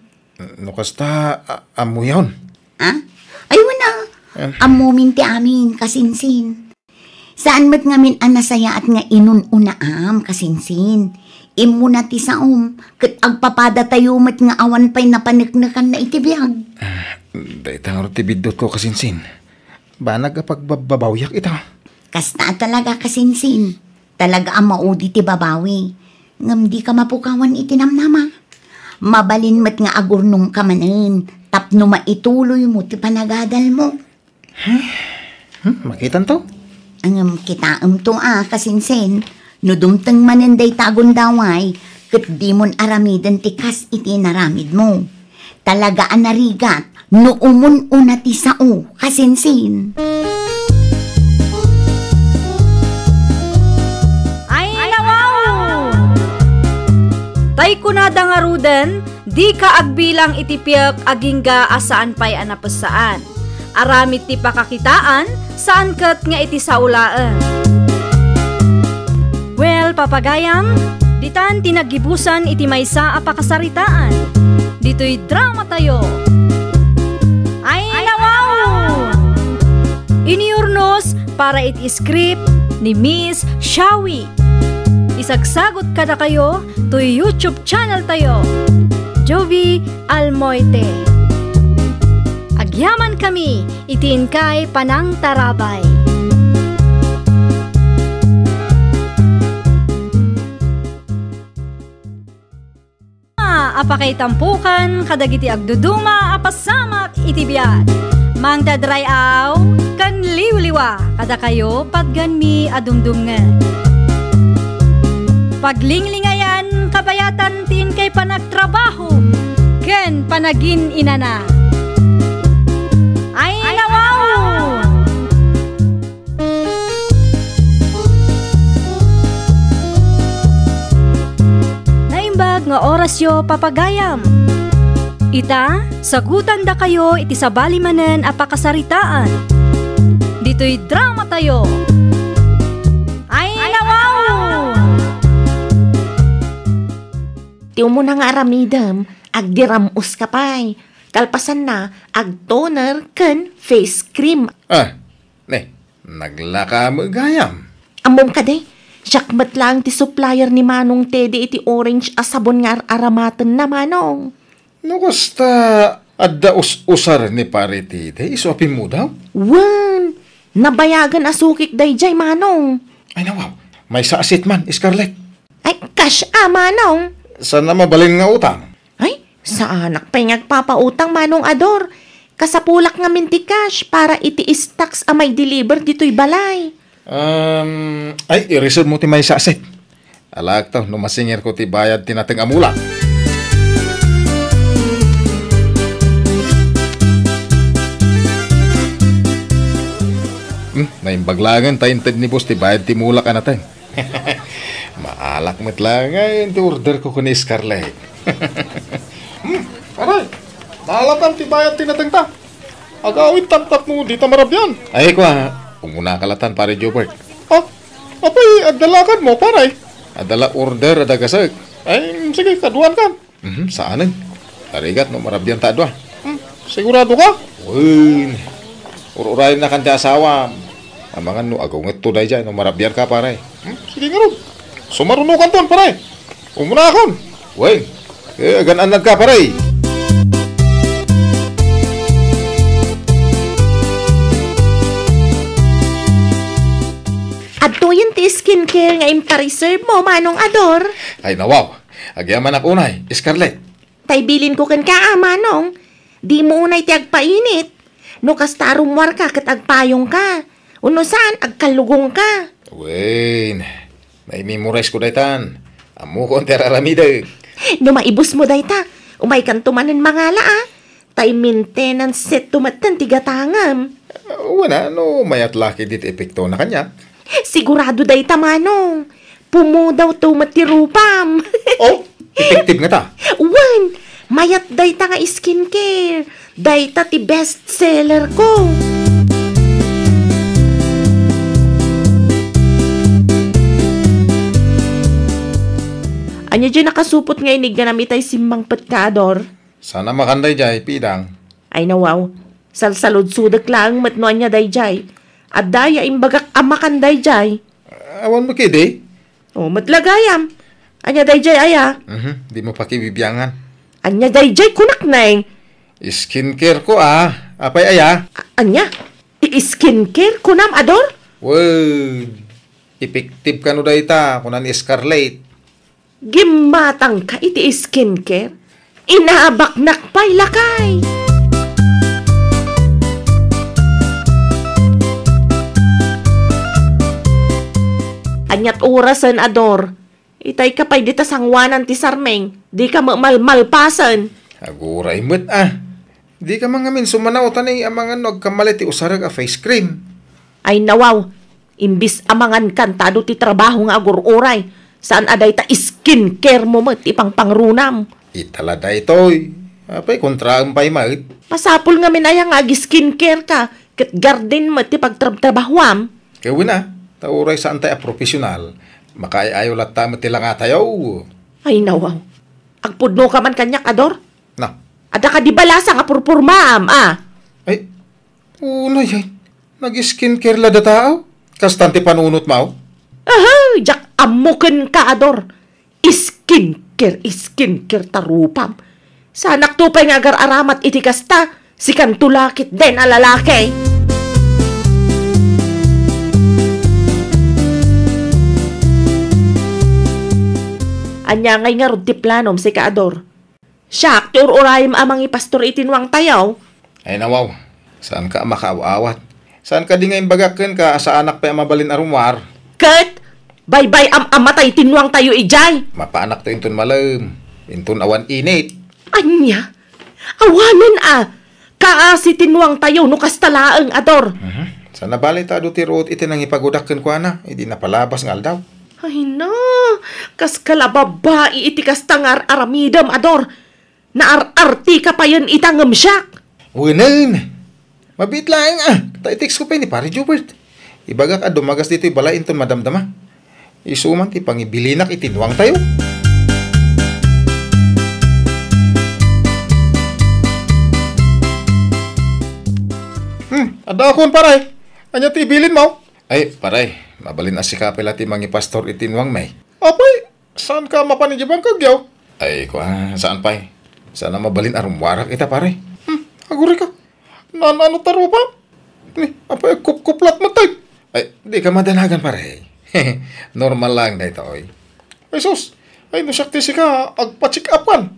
No kasta, a-, ammoyon. Ah? Ay, wen a. Ah. Ammomin ti amin, kasinsin. Saan met ngamin a nasayaat nga inun-unaam, kasinsin. Immuna ti saom, ket agpapadatayo met nga awan pay napaneknekanna iti biag. Ah, dayta ngarud ti biddutko, kasinsin. Banag a pagbabbabawiak ita. Kasta a talaga, kasinsin. Talaga a maudi ti babawi. Ngem dika mapukawan iti namnama. Mabalin met nga agurnongka manen tapno maituloymo ti panagadalmo. Hmm, makitanto? Ngem kitaemto a, kasinsin, no dumteng manen dayta a gundaway, ket dimon aramiden ti kas iti inaramidmo. Talaga a narigat no umun-una ti sao, kasinsin. Ay, nawaw! Tay kunada ngaruden, dika agbilang iti piek agingga a saan pay a napessaan. Aramid ti pakakitaan, saan ket nga iti sao laeng. Well, papagayam, ditan ti naggibusan iti maysa a pakasaritaan. Ditoy dramatayo. Ay, nawaw! Inurnos para iti script ni Miss Shawi. Isagsagot kadakayo toy YouTube channel tayo, Jovi Almoite. Agyamankami iti inkay panangtarabay. A pakaitampukan kadagiti agduduma a pasamak iti biag. Mangdadray-aw ken liwliwa kadakayo patgenmi a dumdumngeg. Paglinglingayan kabayatan ti inkay panagtrabaho ken panagin-inana. Ay, nawaw! Naimbag nga orasyo, papagayam. Ita, sagutandakayo iti sabali manen a pakasaritaan. Ditoy dramatayo. Ay, nawaw! Ti umuna nga aramidem, agdiram-oska pay. Kalpasanna, agtoner ken face cream. Ah, ne, naglaka met gayam. Ammom kadi, siak met laeng ti supplier ni Manong Teddy iti orange a sabon nga ar-aramatenna, Manong. No kasta, adda us-usar ni Pare Teddy, isu a pimmudaw? Wen, nabayagen a sukik daydiay, Manong. Ay, nawaw, maysa a set man, Scarlett. Ay, cash a, Manong. Saan a mabalin nga utang? Ay, saanak pay nga agpapautang, Manong Ador. Kasapulak ngamin ti cash para iti stocks a maideliver ditoy balay. Um, ay, irisem mo ti maysa a set. Alaekto no masingirko ti bayad ti nateng a mulak. Hmm, naimbag laengen ta inted ni boss ti bayad ti mulak a nateng. Maalak met laengen ti order ko ken ni Scarlett. Hmm, aray, naalatan ti bayad ti natengta. Agawid taptapmo dita marabian. Ay, kua, umunaka latan, Pare Jobert. Ah, Apay, adda lakadmo, pare? Adda la order a dagasek. Ay, sige, kaduan kan. Mhm, saanen. Narigat no marabian ta a dua. Hmm, sigurado ka? Wen. Ur-urayen na kan ti asawa. Amangan no agungetto daydiay no marabian ka, pare. Hmm, sige ngarud. Sumarunokan ton, pare. Umuna akon. Wen. Eh, agan-annad ka, pare. Adtoyen ti skincare nga impareserve mo, Manong Ador. Ay, nawaw. Agyamanak unay, Scarlett. Tay bilinko kenka, a, Manong. Dimo unay ti agpainit. No kasta a rummuarka ket agpayongka. Wenno saan, agkallugongka. Wen, naimemorize ko daytan. Ammokon ti ar-aramidek. No maibusmo dayta, umaykanto manen mangala, a. Tay maintenance set to metten ti gatangem. Wen a, no mayat la ketdi ti epektona kaniak. Sigurado dayta, Manong. Pumudawto met ti rupam. Oh, effective ngata. Wen, mayat dayta nga skincare. Dayta ti best seller ko. Ania diay nakasupot nga inigganam itay simmangpetka, Ador? Saan a makan daydiay, Pidang. Ay, nawaw. Salsaludsodek laeng met no ania daydiay. Adda aya imbagak a makan daydiay? Awan mo kidi? O, met la gayam. Ania daydiay aya? Mhm, dimo pakibibiangan. Ania daydiay kunak, Neng? Skincare ko, a. Apay aya? A-, ania? I-skincare kunam, Ador? Wen, effective kano dayta, kuna ni Scarlett. Gimmatangka iti skincare? Inabaknak pay, lakay! Aniat orasen, Ador? Itayka pay dita sangoanan ti sarming, dika met malmalpasen. Aguray met, a. Dika man ngamin sumanaw ta nay amangan no agkamali ti usarek a face cream. Ay, nawaw, imbis a mangankan ta adu ti trabaho nga agur-uray, saan a dayta skincare mo met ti pangpangrunam. Ita la daytoy. Apay, kontraem pay met. Masapul ngamin aya nga ag-skincare ka, ket garden met ti pagtrabtrabahoam. Ket wen a, ta uray saantay a profesional, makaay-ayo latta met ti langatayo. Ay, nawaw. Agpudno ka man kaniak, Ador? Na. Adda kadi balasa nga purpurmaam, a? Ay, unay, ay. Nag-skincare la data, aw? Kastan ti panunotmo, aw? Aha, diak ammo kenka, Ador. Skincare, skincare ta rupam. Saanakto pay nga agar-aramat iti kasta, sikanto la ketdin a lalaki. Ania ngay ngarud ti planom, sika, Ador? Siak ti ur-urayem a mangipastor iti nuangtayo. Ay, nawaw. Saanka a makaaw-awat. Saan kadi nga imbagak kenka a saanak pay a mabalin a rummuar? Ket baybay-am a matay ti nuangtayo idiay. Mapaanakto inton malem, inton awan init. Ania? Awanen a! Kaasi ti nuangtayo no kasta laeng, Ador. Mhm. Saan a bale ta adu ti ruot iti nangipagudak kenkuana, idi napalabas nga aldaw. Ay na, kaska la babai iti kasta nga ar-aramidem, Ador. Naar-artika payen ita ngem siak. Wenen. Mabiit laeng a, ta i-text ko pay ni Pare Jubert. Ibagak a dumagas ditoy balay inton madamdama. Isu man ti pangibilinak iti nuangtayo. Hmm, adda akon, pare. Ania ti ibilin mo? Ay, pare, mabalin a sika pay la ti mangipastor iti nuangmi. Apay, saanka a mapan idiay bangkegyo? Ay, kua, saan pay. Saan a mabalin a rummuarak ita, pare. Hmm, aguray ka. Naan-ano ta rupam? Ni, apay, agkupkuplat met, tay. Ay, dika madanagan, pare. Normal lang daytoy. Ay, sus. Ay, no siak ti sika, agpa-check up kan.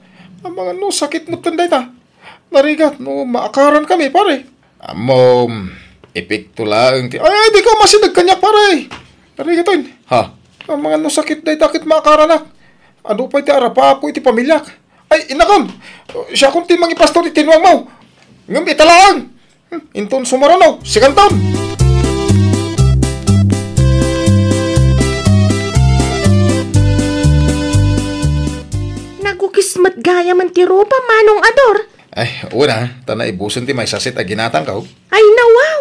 Amangan no sakit met dayta. Narigat no maakaran kami, pare. Ammom, epekto laeng ti, ay, ay, dika masideg kaniak, pare. Narigat, oy. Ha? Amangan no sakit dayta ket maakaranak. Adu pay ti arapaapko iti pamiliak. Ay, inakon! Siakon ti mangipastor iti nuangmo. Ngem ita laeng. Hmm, inton sumaruno, sikanton. Nagukis met gayamen ti rupa, Manong Ador. Ay, una, ta naibusen ti maysasit a ginatangko. Ay, nawaw!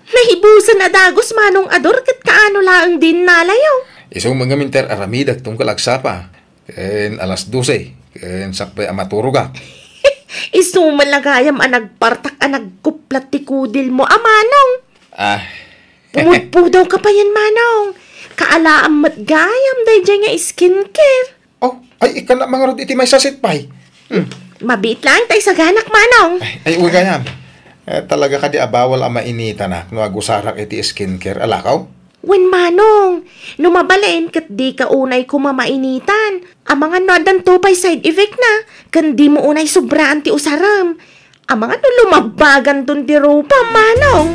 Naibusan a dagus, Manong Ador, ket kaano laeng diay innalayo? Isu met ngamin ti ar-aramidek tunggal agsapa. Ken alas dose, ken sakbay a maturogak. Isu met la gayam a nagpartak a nagkuplat ti kudilmo a, Manong. Ah. Pumudpudawka payen, Manong. Kaalaam met gayam daydiay nga skincare. Oh, ay, ikkannak ngarud iti maysa a sitpay. Hmm. Mabiit laeng ta isaganak, Manong. Ay, ay, uy, gayam. Eh, talaga kadi a bawal a mainitanak no agusarak iti skincare a lakaw? Wen, Manong, no mabalin ket dika unay koma mainitan. Amangan no addanto pay side effect na, ken dimo unay sobraan ti usarem. Amangan no lumabbaganton ti rupa, Manong.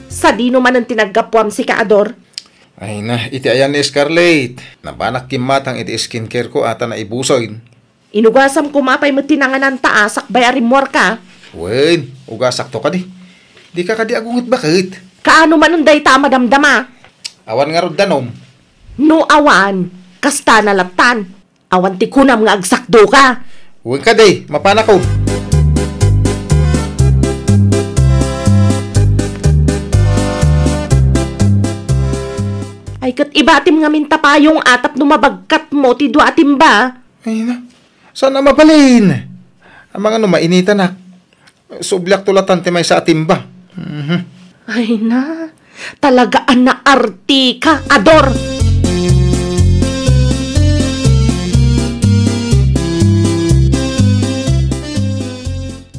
Sadino manen ti naggapuam sika, Ador? Ay na, iti ayan ni Scarlett. Napanak kimmatang iti skincare ko a ta naibusen. Inugasam koma pay met ti nangananta a sakbay a rimmuarka. Wen, ugasakto kadi. Dika kadi agunget baket. Kaano manen dayta a madamdama? Awan ngarud danom. No awan, kasta na lattan. Awan ti kunam nga agsakdoka. Wen kadi, mapanakon. Ay, ket ibatim ngamin ta payong a tapno mabagkatmo ti dua a timba. Ay na, saan a mabalin? Amangan no mainitanak. Subliakto lattan ti maysa a timba. Mhm. Ay na, talaga a naartika, Ador!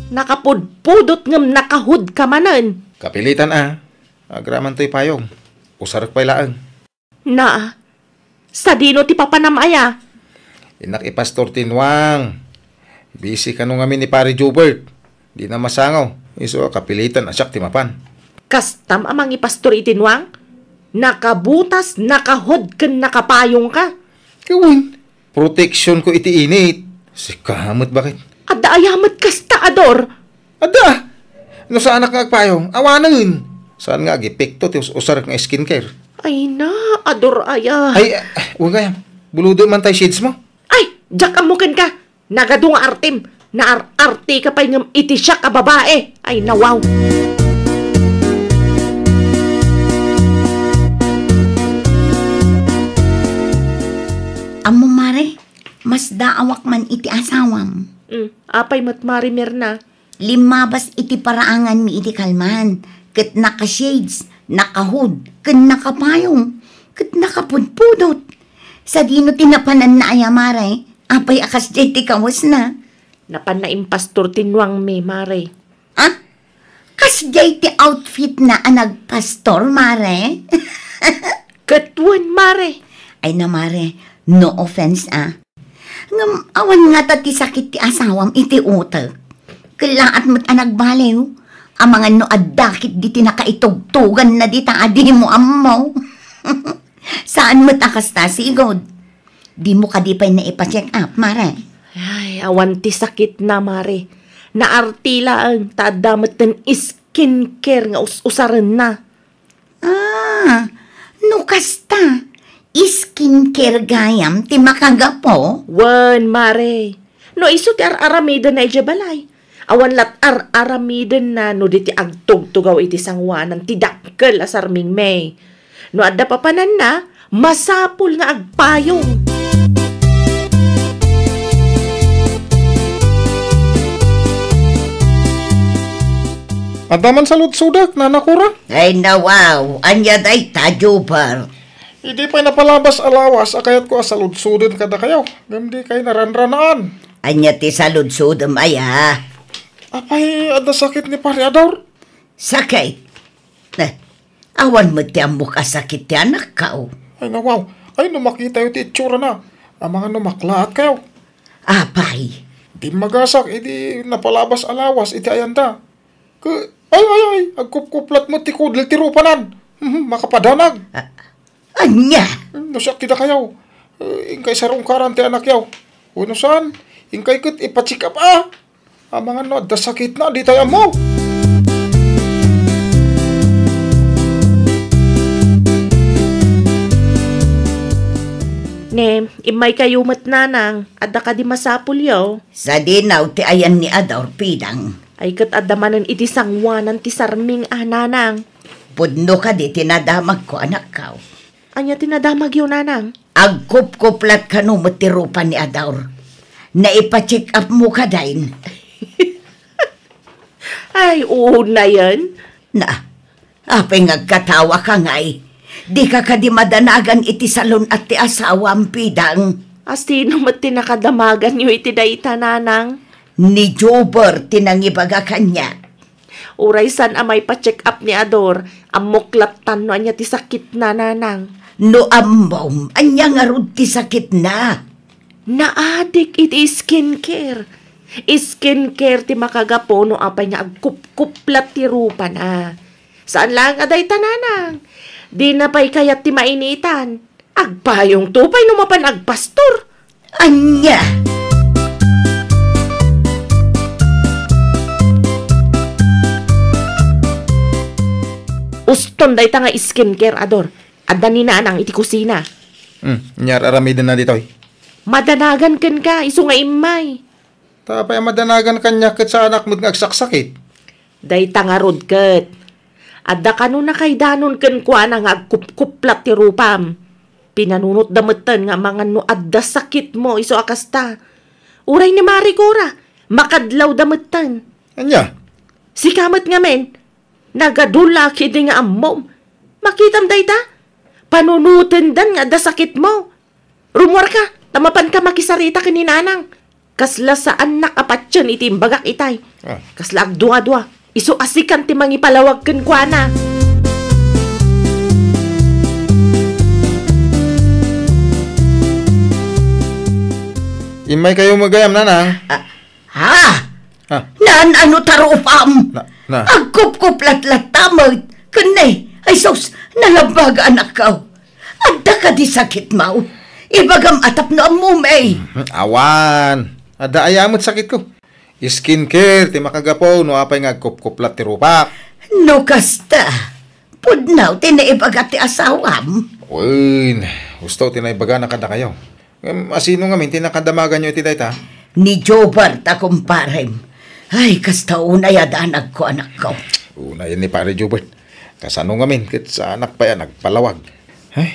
Nakapudpudot ngem nakahudka manen. Kapilitan a. Agraman toy payong. Usarek pay laeng. Na, sadino ti papanam aya? Innak i Pastor Tinuang. Busy kano ngamin ni Pare Jobert. Dina masango. Isu a kapilitan a siak ti mapan. Kastam a mangipastor i Tinuang? Nakabutas, nakahod, ken nakapayong ka. Wen, protection ko iti init. Sika met baket. Adda aya met kasta, Ador? Adda! No saanak nga agpayong, awanen! Saan nga agepekto ti us-usarek nga skincare? Ay na, Ador aya. Ay, ah, wen gayam. Buludo man tay shades mo. Ay, diak ammo kenka. Nagadu nga artem. Naar-arte ka pay ngem iti siak a babae. Ay na, wow. Ammo, Mare, masdaawak man iti asawam. Mm, apay met, Mare Mirna? Limmabas iti paraanganmi idi kalman, ket naka-shades, naka-hood, ken nakapayong, ket nakapudpudot. Sadino ti napananna aya, Mare? Apay a kasdiay ti kawesna? Napanna impastor ti nuangmi, Mare. Ah? Kasdiay ti outfitna a nagpastor, Mare? Ket wen, Mare. Ay na, Mare, no offense, ah. Ngem awan ngata ti sakit ti asawam iti utek. Kellaat met a nagbaliw. Amangan no adda ketdi ti nakaitugtuganna dita a dimo ammo. Saan met a kasta, sigud. Dimo kadi pay naipa-check up, Mare? Ay, awan ti sakitna, Mare. Naarti laeng ta adda metten skincare nga us-usarenna. Ah, no kasta, skincare gayam ti makagapu? Wen, Mare. No isu ti ar-aramidenna idiay balay, awan lat ar-aramidenna no di ti agtugtugaw iti sangoanan ti dakkel a sarmingmi. No adda papananna, masapul nga agpayong. Adda man saludsodek, Nana Cora? Ay, nawaw. Ania dayta, Jobert? Idi pay napalabas a lawas a kayatko a saludsoden kadakayo, ngem dikay naranranaan. Ania ti saludsodem aya? Apay, adda sakit ni Pare Ador? Sakit? Eh, awan met ti ammok a sakit ti anakko. Ay, nawaw. Ay, no makitayo ti itsurana. Amangan no maklaatkayo. Apay? Dimmagasak idi napalabas a lawas iti ayanda. Ke-, ay, ay, ay, agkupkuplat met ti kudel ti rupanan. Mhm, makapadanag. A-, ania? Hmm, no siak ti dakayo, eh, inkay sarungkaran ti anakyo. Wenno saan, inkay ket ipa-check up, a. Amangan no adda sakitna, ditay ammo. Ngem, immaykayo met, nanang, adda kadi masapulyo? Sadinaw ti ayan ni Ador, Pidang. Ay, ket adda manen iti sangoanan ti sarming a, nanang. Pudno kadi ti nadamagko, anakko? Ania ti nadamagyo, nanang? Agkupkuplat kano met ti rupa ni Ador. Naipa-check up mo kadayn? Ay, unayen. Na, apay nga agkatawa ka ngay? Dika kadi madanagan iti salon at ti asawam, Pidang? A, sino met ti nakadamaganyo iti dayta, nanang? Ni Jober ti nangibaga kaniak. Uray saan a maipa-check up ni Ador, ammok lattan no ania ti sakitna, nanang. No ammom, ania ngarud ti sakitna? Naadik iti skincare. Skincare ti makagapu no apay nga agkupkuplat ti rupana. Saan laeng a dayta, nanang. Dina pay kayat ti mainitan. Agpayongto pay no mapan agpastor. Ania? Uston dayta nga skincare, Ador. Adda ni nanang iti kusina. Hmm, ania ar-aramidenna ditoy? Madanagan kenka, isu nga immay. Ta apay a madanagan kaniak ket saanak met nga agsaksakit? Dayta ngarud ket, adda kano nakaidanon kenkuana nga agkupkuplat ti rupam. Pinanunotda metten nga amangan no adda sakitmo isu a kasta. Uray ni Mari Cora, makadlawda metten. Ania? Sika met ngamin, nagadullak idi nga ammom. Makitam dayta? Panunotendan nga adda sakitmo. Rummuarka, ta mapanka makisarita ken ni nanang. Kasla saannak a patien iti imbagak itay. Ah. Kasla agduadua. Isu a sikan ti mangipalawag kenkuana. Immaykayo met gayam, nanang. Ah, Ha? Ha? Naan-ano ta rupam? Na, na. Agkupkuplatlatta met. Ken ne, ay sus, nalabag anakko. Adda kadi sakitmo? Ibagam a tapno ammom, eh. Mhm, awan. Adda aya met sakitko. Skincare ti makagapu no apay nga agkupkuplat ti rupak. No kasta, pudno ti naibaga ti asawam? Wen, husto ti naibagana kadakayo. Ngem, asino ngamin ti nakadamaganyo iti dayta? Ni Jobert a kumparem. Ay, kasta unay a danagko, anakko. Unayen ni Pare Jobert. Kasano ngamin ket saanak pay a nagpalawag? Ay,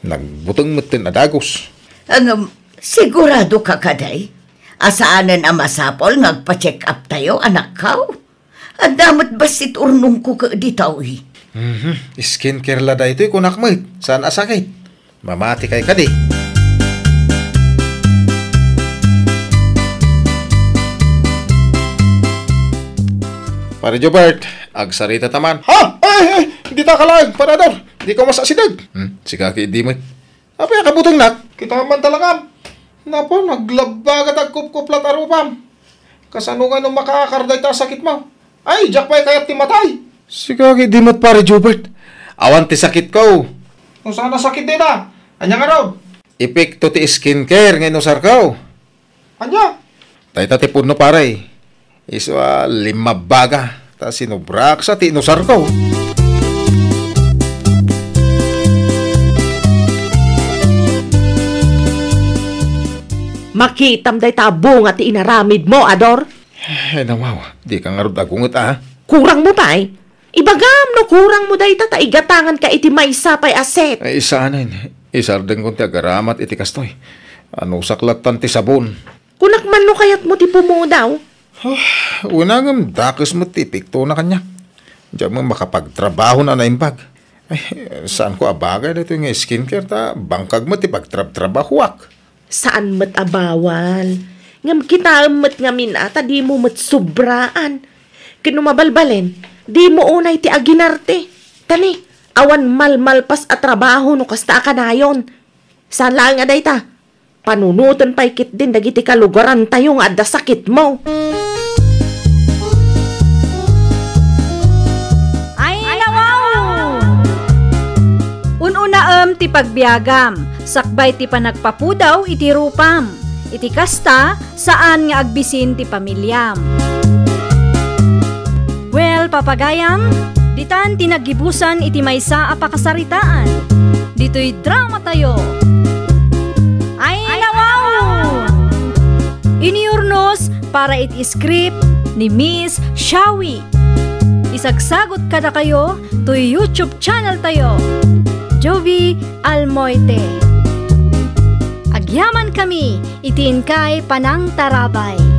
nagbuteng metten a dagus. Ngem, sigurado ka kadi a saanen a masapul nga agpa-check up tayo, anakko? Adda met bassit urnongko ket ditoy. Mhm. Skincare la daytoy, kunak met. Saan a sakit? Mamati kay kadi. Pare Jobert, agsarita ta man. Ha? Ay, ay, ay, dita ka laeng, Pare Ador. Dika masasideg. Hmm, sika ket idi met. Apay a kabutengnak? Kita man talakam. Napo, naglabbaga ta agkupkuplat a rupam. Kasano nga no makaakar dayta a sakitmo? Ay, diak pay kayat ti matay. Sika ket idi met, Pare Jobert. Awan ti sakitko. No saan a sakit dayta? Ania ngarud? Epekto ti skincare nga inusarko. Ania? Dayta ti pudno, pare. Isu a limmabbaga, ta sinubrak sa ti inusarko. Makitam dayta a bunga ti inaramidmo, Ador? Ay, namaw, dika ngarud agunget, a. Kurangmo pay? Ibagam no kurangmo dayta ta igatanganka iti maysa pay a set. Ay, saanen. Isardengkon ti agaramat iti kastoy. Anusak lattan ti sabon. Kunak man no kayatmo ti pumudaw? Ah, una ngem dakes met ti epektona kaniak. Diak met makapagtrabaho a naimbag. Ay, saanko a bagay daytoy nga skincare ta bangkag met ti pagtrabtrabahoak. Saan met a bawal. Ngem kitaem met ngamin a ta dimo met sobraan. Ken no mabalbalen, dimo unay ti aginarte. Ta ni, awan malmalpas a trabaho no kasta a kanayon. Saan laeng a dayta? Panunoten pay ketdin dagiti kalugarantayo nga adda sakitmo. Ay, nawaw! Un-unaem ti pagbiagam, sakbay ti panagpapudaw iti rupam. Iti kasta, saan nga agbisin ti pamiliam. Well, papagayam, ditan ti naggibusan iti maysa a pakasaritaan. Ditoy drama tayo. Inurnos para iti script ni Miss Shawi. Isagsagut kadakayo toy YouTube channel tayo, Jovie Almoite. Agyaman kami iti inkay panangtarabay.